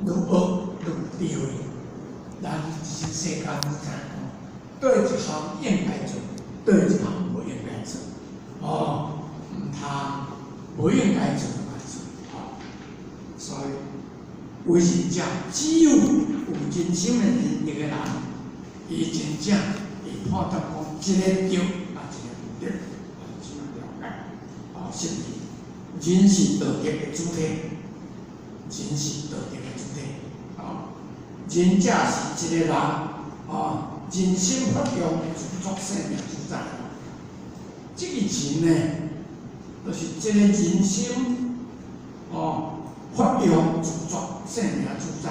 愈學愈對的。咱這世間愈知影講，佗一項應該做，佗一項無應該做。哦，毋通無應該做就愛做。哦，所以為仁者只有有真心的仁德的人，伊真正會判斷講，這个對啊，這个毋對，啊，這樣了解。哦，是仁是道德的主體，仁是道德的主體。哦，仁者是一個人，哦，仁心發用自作生命主宰。這個仁呢，就是這個仁心，哦，發用自作生命主宰。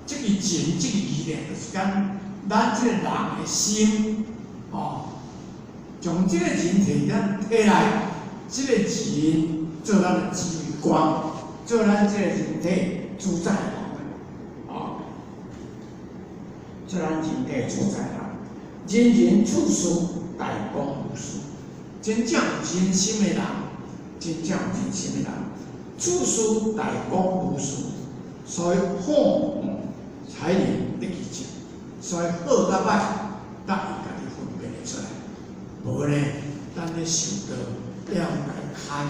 這個仁這個字呢，就是講咱這個人的心，哦，將這個仁提咱提來，這個仁做咱的指揮官，做咱這個人體主宰人，哦，做咱人體主宰人。仁人處事大公無私，真正有仁心的人，真正有仁心的人，處事大公無私，所以好才能得其正，所以好佮歹，才會家己分辨會出來。無呢，咱咧修道，要共牽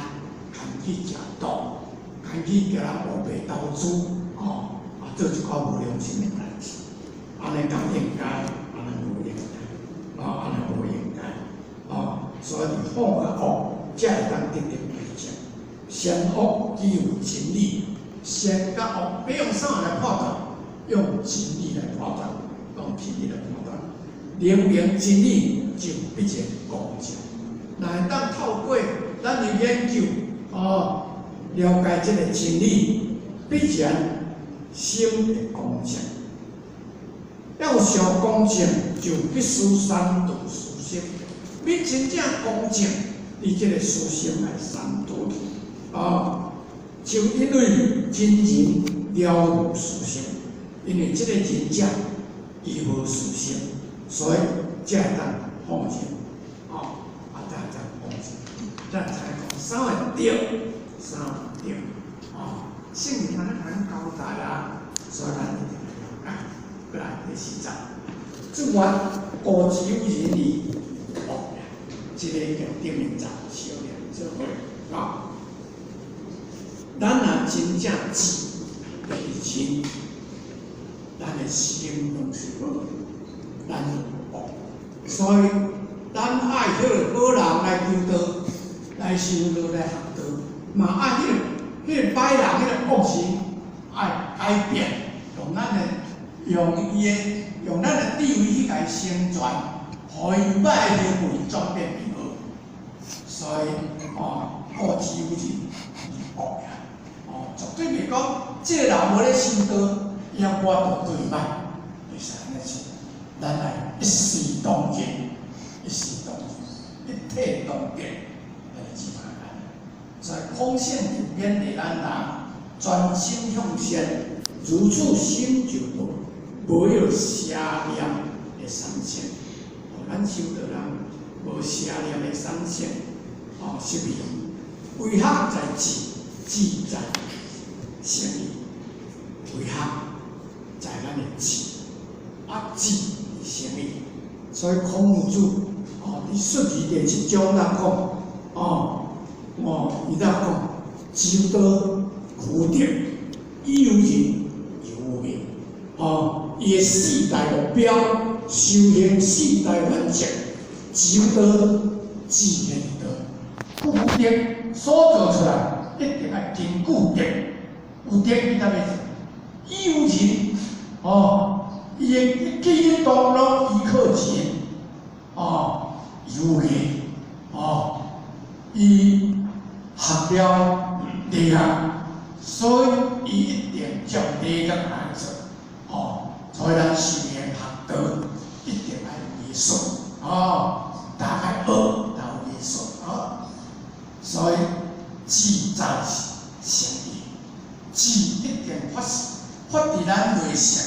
牽去食毒，牽去共人烏白投資，哦，啊，做一寡無良心的代誌，按呢敢應該？按呢無應該，哦，按呢無應該，哦，所以好佮惡，才會當得著其正。善惡具有真理，善佮惡，欲用啥來判斷？用真理來判斷，用真理來判斷。明明真理就必然公正。若會當透過咱的研究，哦，了解這個真理，必然心會公正。要想公正，就必須刪除私心。欲真正公正，你這個私心愛刪除去。哦，就因為真人了無私心，因為這個仁者伊無私心，所以才會當放任。哦，啊，才會當公正，才會知影講啥會對，啥毋對。哦，聖人按呢共咱交代啊，所以咱一定愛了解。過來第四節，注曰：古之有仁矣，哦，這个共頂面節相連做伙啊。咱若真正志就是仁，咱的心攏是好，咱無惡。所以，咱愛彼个好人來求道，來修道來學道，嘛愛彼个歹人、彼个惡人愛改變，用咱的用伊的用咱的智慧去共伊成全，予伊歹的行為轉變變好。所以，哦，古之有仁，而惡也。哦，絕對袂講，這个人無咧修道，伊我就對伊歹，袂使按呢做。咱愛一視同仁，一視同仁，一體同格，來做按呢。所以空性就勉勵咱人專心向善，如此心就道，無有邪念的產生。哦，咱修道人無邪念的產生。哦，是為為學在智，智在誠意。為學在咱的智，啊智誠意。所以孔夫子哦，佇《說文》第七章當講，哦，哦，伊當講，修道苦德，以有仁，有命。哦，伊的四大目標，修行四大原則，修道智的道。有德所做出來，一定愛根據德，有德伊才欲做。以有仁，哦，伊的一舉一動攏依靠仁，哦，有義，哦，伊學了禮樂，所以伊一定照禮樂來做，哦，所以咱修行學道一定愛有禮數，哦，大概學才有禮數，哦，所以志在誠意，志一定發發佇咱內心，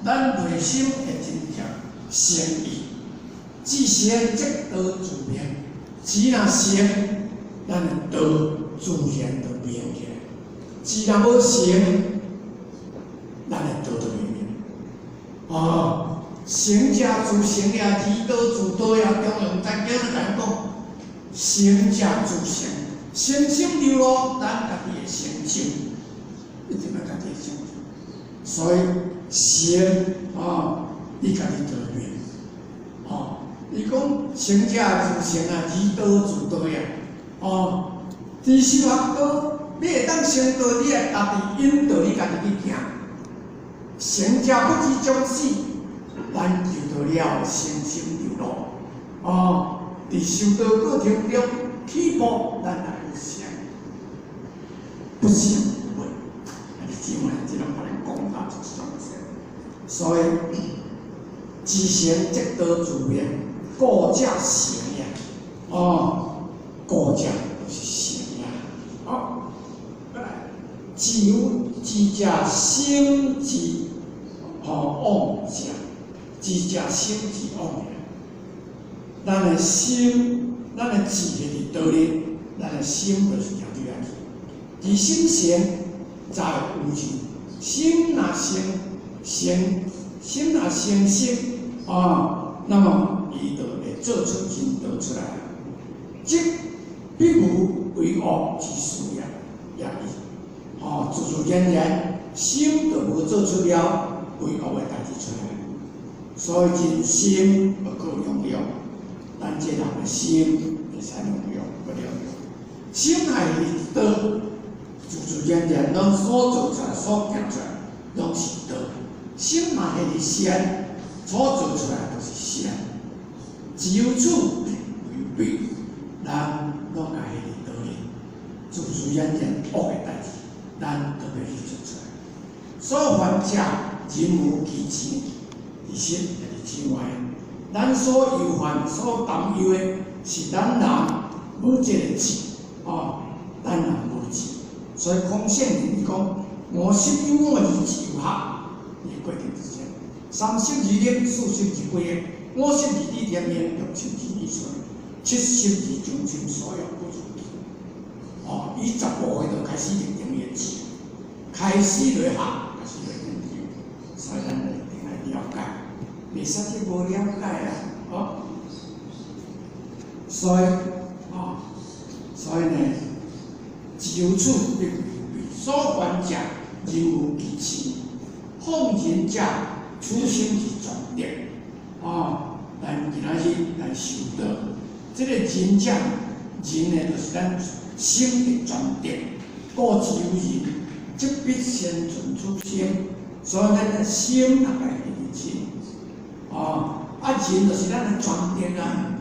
咱內心會真正誠意。志誠則道自明，志若誠，咱的道自然就明起來。志若無誠，哦，成者自成也，離道自道也，中庸在經咧講，成者自成，成心流露，咱家己會成就，一定愛家己會成就。所以成哦，你家己做明，哦，伊講成者自成啊，離道自道也，哦，佇修學道，你會當成道，你會家己引導你家己去行。成者不知將死，咱求到了成心流露。哦，佇修道過程中起步，咱也有成，不成不會。啊，你姊妹，這攏共咱講到足詳細。所以，自成則道自明，故者成也。哦，故者就是成也。好，過來，自有智者心之妄者，智者心之妄也。咱的心，咱的智是佇倒咧，咱的心就是行對來去。自心成，才會有仁。心若成成，心若成心，啊，那麼伊就會做出仁道出來。即必無為惡之事也，也伊，哦，自自然然，心就無做出了為惡的代誌出來。所以人心要靠良用，咱這人的心會使良用，不良用。心係道，自自然然，攏所做出來、所行出來，攏是道。心嘛係善，所做出來就是善。只有處為彼，人攏共彼個道理，自自然然惡的代誌，咱都欲去做出來。所犯者，人無其前，其實就是之外，咱所憂患、所擔憂的，是咱人無這個智，哦，咱人無智。所以孔聖人伊講：五十有五而志有學，伊規定是這樣。三十而立，四十而歸，五十而知天命，六十而耳順，七十而從心所欲不逾矩。哦，伊15歲就開始練定伊的志，開始來學，開始來研究，所以咱一定愛了解，袂使去無了解啊！哦，所以，哦，所以呢，自有處必有彼，所患者人無其前，奉仁者處心是全德。哦，咱今仔日來修道，這個仁者，仁呢，就是咱心的全德，故自有仁，則必先存此心。所以咱的心若該係仁，哦，啊仁就是咱的全德啊，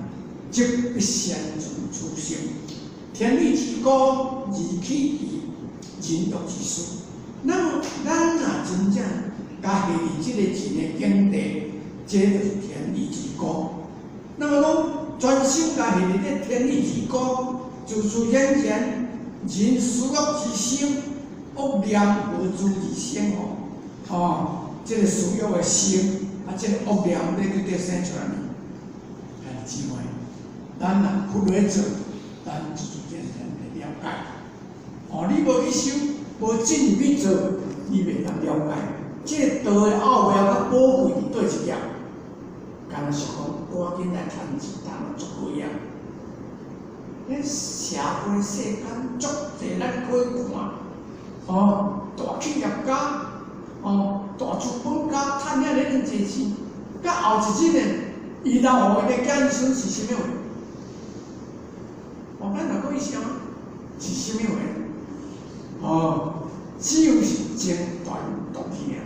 則必先存此心。天理之高，義氣義，仁欲之事。那麼咱若真正共彼佇這個仁的境地，這就是天理之高。那麼攏專心共彼佇這天理之高，自自然然，人私欲之心，惡念無自而生吼，哦，這個私欲的心，啊，這個惡念欲佇佗生出來呢？兄弟姊妹，咱若去咧做，咱自自然然會了解。哦，你無去修，無進入去做，你袂當了解。這個道的奧妙佮寶貴佇佗一頁？敢若是講，趕緊來趁錢，趁足貴啊！彼社會世間足濟，咱可以看，哦，大企業家，哦，大資本家趁遐爾濟錢，到後一日呢，伊留予伊的子孫是啥物話？哦，咱若閣去想，是啥物話？哦，只有是爭權奪利爾，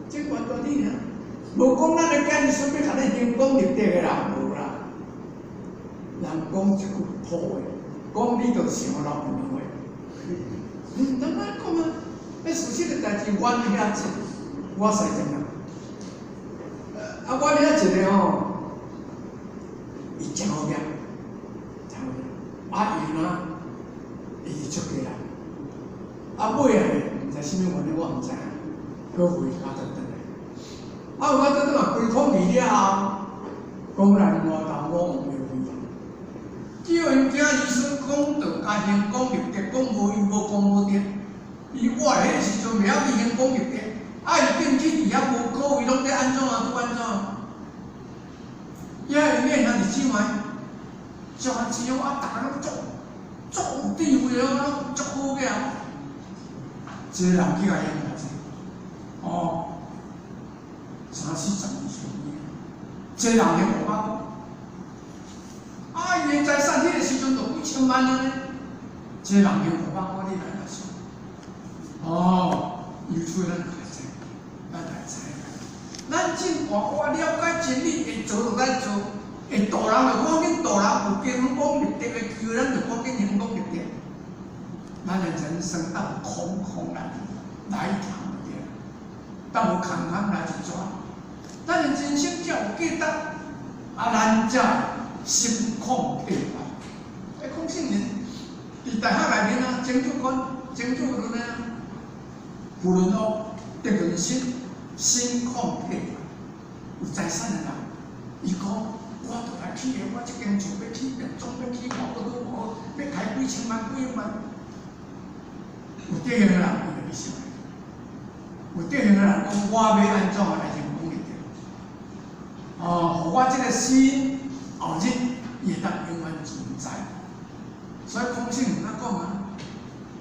爭權奪利爾，無講咱的子孫欲共你興功立德的啦，無啦。人講一句破話，講你就想老娘話。毋通按呢講啊！彼事實的代誌，阮遐一，我使怎樣？啊，阮遐一個吼，伊誠好額，誠好額。啊，伊呢，伊就出家啦。啊，尾仔呢，毋知啥物原因，我毋知影，閣回家轉轉來。啊，回家轉轉來歸空去了後，講來我頭我王廟會。叫𪜶囝兒孫講道，共興功立德，講無因無功無德。伊活彼個時陣袂曉去興功立德，啊，伊进去伫遐無可為，攏咧按怎啊？拄按怎？遐永遠兄弟姊妹，誠錢啊，逐个攏足足有智慧的，攏足好个啊！一个人去共用偌濟？哦，三四十年前，一个人用500箍。啊，伊的財產彼个時陣就幾千萬啊呢！一個人用五百箍，你來來算。哦，由此咱就會知，咱就會知。咱真大我了解真理，會做就愛做，會度人就趕緊度人，有行功立德的機會，咱就趕緊行功立德。咱的人生當空空來來一趟就對，當無空空來一逝。咱的人生才有價值，啊，咱才心曠體快。欸，孔聖人佇大學內面啊，程主觀、程主論啊，扶輪哦，得人心，心曠體快。有財產的人，伊講我著來起的，我這間厝欲起，便裝欲起，偌好偌好，欲開幾千萬、幾億萬。有德行的人，伊就去想。有德行的人講，我欲按怎來行功立德？哦，予我這個心後日伊會當永遠存在。所以孔聖人講啊，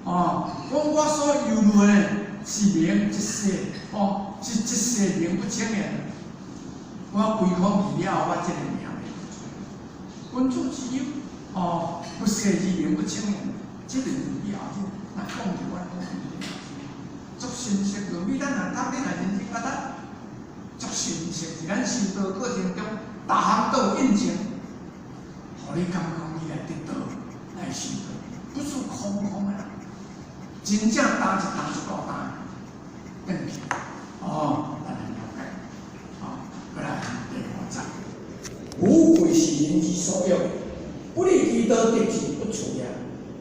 哦，講我所憂慮的是名一世，哦，是一世名不清的。我歸空去了後，我這個名袂不出。君子之憂，哦，不世而名不清的，這個以後日若講著我講足神聖論語，咱若讀，你若認真甲讀，足神聖，佇咱修道過程中，逐項都有印證，予你感覺你來得道來修道，不是空空的啦，真正擔一擔就夠擔，轉去，哦，咱來了解，哦，過來第五節，富貴是人之所欲，不利其道得之不取也；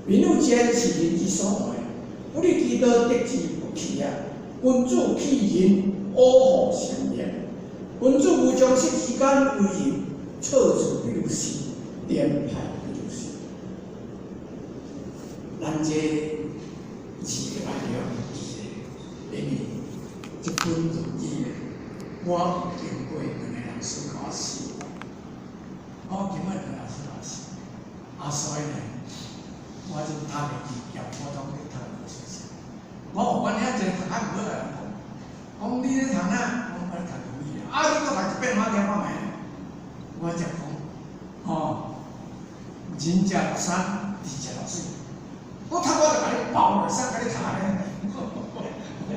貧富賤是人之所愛，不利其道得之不去也。君子去仁，惡禍成焉。君子無將息之間為仁，錯處必有時，顛派必有時。咱這字愛了記的，因為這本論語，我有經過兩个老師共我試，我經過兩个老師共我試，啊，所以呢，我就讀會記，業普通咧讀無小少。我予阮遐濟讀較無好的人講，講你咧讀哪？我講我咧讀論語。啊，你閣讀一遍我聽看覓？我才講，哦，仁者樂山，智者樂水。我讀我就共你爆落，啥共你讀咧？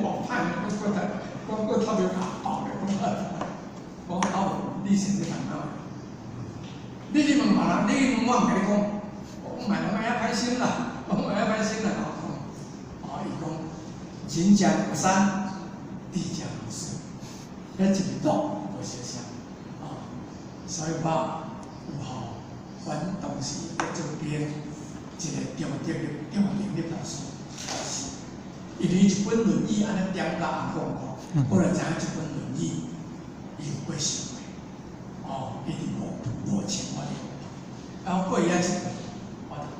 我歹，我閣讀，我閣讀著爆咧，我講哦，你先咧讀哪？你去問別人，你去問我毋共你講，我講莫人愛遐歹心啦，我莫遐歹心啦。哦，伊講仁者樂山，智者樂水，遐一個樂無相像，哦，所以我有予阮當時咧做編一個中德的中能力老師老師，因為一本論語按呢點甲紅講，我就知影這本論語伊有過想的，哦，一定無無穿我的，然後過伊遐一本，我就講，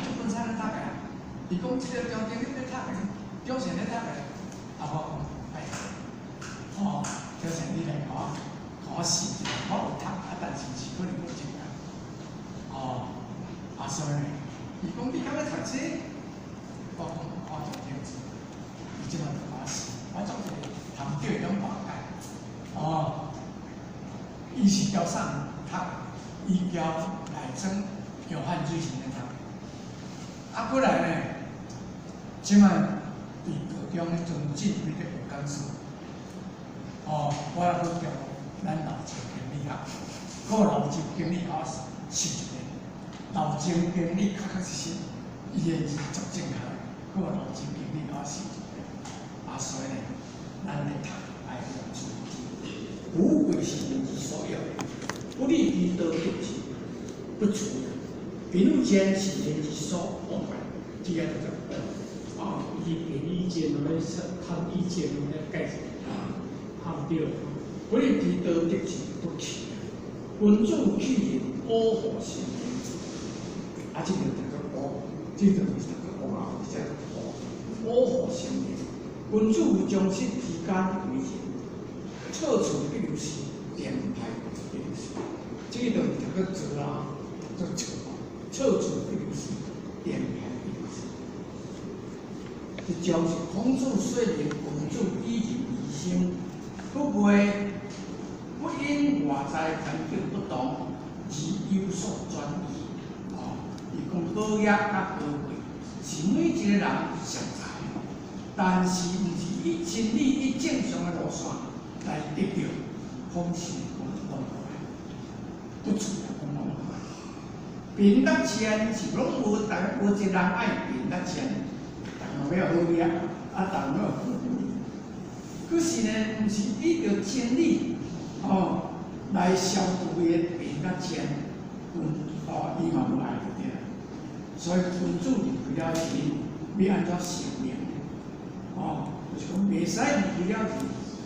這本啥咧讀的？伊講這個中正你咧讀的，中正咧讀的，啊我講，哎，哦，中正你來共我，共我試一下，我有讀，啊但是字可能無正確，哦，啊所以呢，伊講你敢欲讀這個？我講我做興趣，伊這擺就共我試，我做一個通對種大概，哦，伊是教啥讀？伊教內裝約翰水神咧讀，啊，過來呢，這擺佇高中咧陣進彼個學講師，哦，我來去調咱老周經理學，閣老周經理學試一个，老周經理確確實實，伊的字足正確，閣老周經理學試一个，啊，所以呢，咱咧讀愛用注意，富貴是人之所欲，不利其道得之不取也。貧富賤是人之所惡，這個就叫啊，伊憑意見來談意見來解釋，啊，對。不利其道得之不去也。君子去仁，惡禍成焉。啊，這個讀個惡，這個就是讀個惡啊，這個惡，惡禍成焉。君子有忠實之間為仁，錯處必有時，顛歹必有時。這個就是讀做做啦，讀做錯，錯處必有時，顛歹必有時。這將是孔子說明君子以仁為先，不會不因外在環境不同而有所轉移。哦，伊講好業佮高貴是每一個人上才，但是毋是以真理、以正常的路線來得到，孔子講攏無愛，不處講攏無愛。貧甲賤是攏無，但無一個人愛貧甲賤，逐個欲好業，啊，逐個欲富貴。可是呢，毋是以著真理哦來消除伊的貧甲賤，哦，伊嘛無愛就對啦。所以君子離開了仁，欲按怎成名？哦，就是講袂使離開了仁，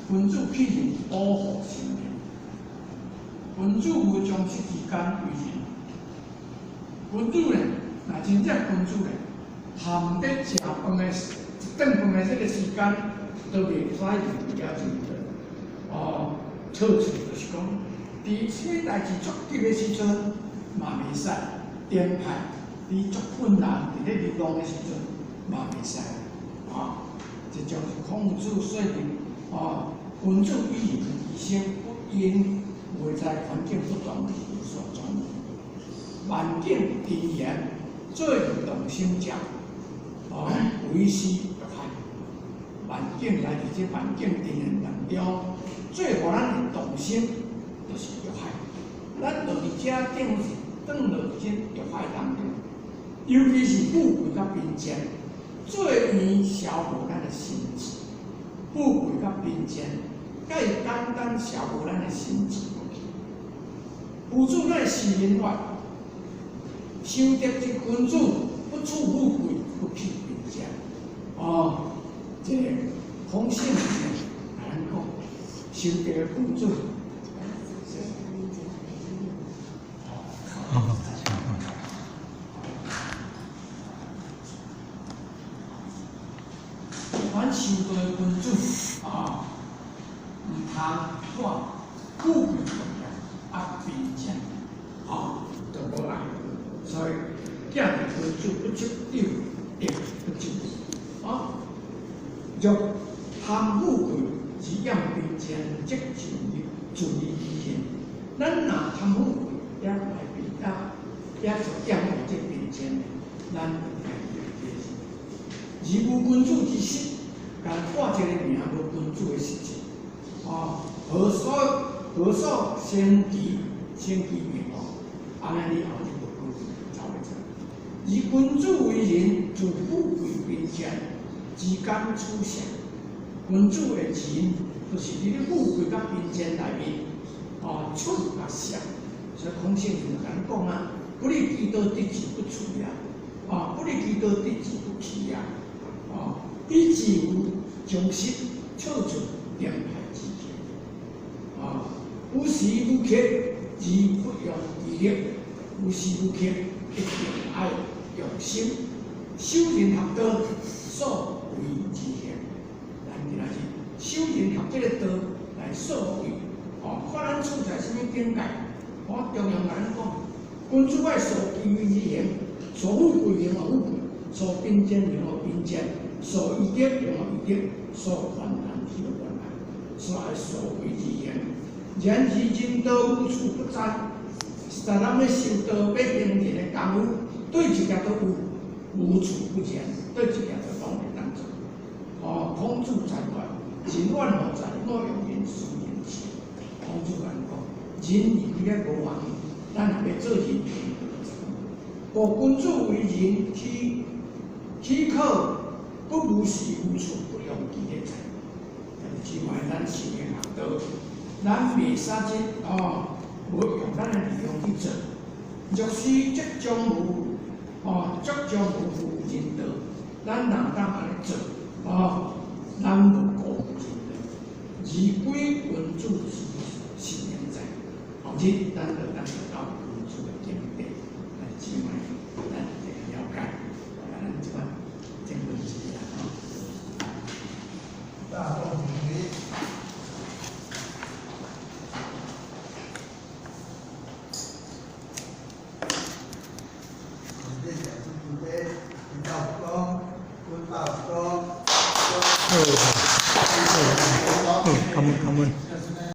君子去仁保護生命。君子無忠實之間為仁。君子呢，若真正君子呢，含佇食飯的一頓飯的這個時間，都袂使離開了仁的。哦，錯處就是講，佇這代誌足急的時陣，嘛袂使顛歹；佇足困難、佇咧流浪的時陣，嘛袂使。啊，這就是孔子說明，啊，君子以仁為先，不因外在環境不同而有所轉移。萬境莊嚴，做動心者，哦，為師欲海。萬境來佇這萬境莊嚴當中，做予咱會動心，就是欲海。咱落佇遮等於是轉落佇這欲海當中，尤其是富貴佮貧賤，最易消磨咱的心智。富貴佮貧賤，較會簡單消磨咱的心智。夫子乃是人法，修德之君子，不處富貴，不棄貧賤。哦，這個孔聖人來講，修德的君子。咱修道的君子啊，毋通看富貴重要，啊貧賤啊都無愛。所以，行佇君子不執有得不執無。啊，若貪富貴而厭貧賤，則盡於其行。咱若貪富貴，也來貧啊，也就厭惡這貧賤，咱就家己來解釋。而無君子之實，共掛一個名無君子的實質。啊，何所先其先其名哦？按呢你後日就講走袂出。以君子為仁，自富貴貧賤之間取捨。君子的仁，就是佇咧富貴佮貧賤內面，哦，取佮捨。所以孔聖人就共咱講啊，不離其道，得志不取啊，啊，不離其道，得志不棄啊，啊，以至有忠實，錯處顛歹之行。啊，無時無刻而不用其力，無時無刻一定愛用心修仁學道，所為之行。咱今仔日修仁學這個道來所為，哦，看咱處在啥物境界。我中庸共咱講，君子愛所其位而行，所富貴榮予富貴，所貧賤榮予貧賤，所威德榮予威德，所患難去予患難，所愛所為而行。然而仁道無處不在，實在咱欲修道、欲行仁的功夫，對一個都有，無處不在，對一個都攏會當做。哦，孔子在外，仁遠何在？我用仁思仁智。孔子按呢講，仁離開了無遠，咱若欲做仁，故君子為仁，豈可不無時無處不用其力哉？但是只賣咱修行學道，咱袂使這哦，無用咱的力量去做。若是則將無哦，則將無負仁道。咱人當按呢做哦，咱無辜負仁道。而歸君子之實名在，後日咱就當得到君子的境界。來，姊妹，咱這個了解，咱這款正論是啦吼。大眾起立。這講是慈悲，大光，大光。好，好，感恩感恩。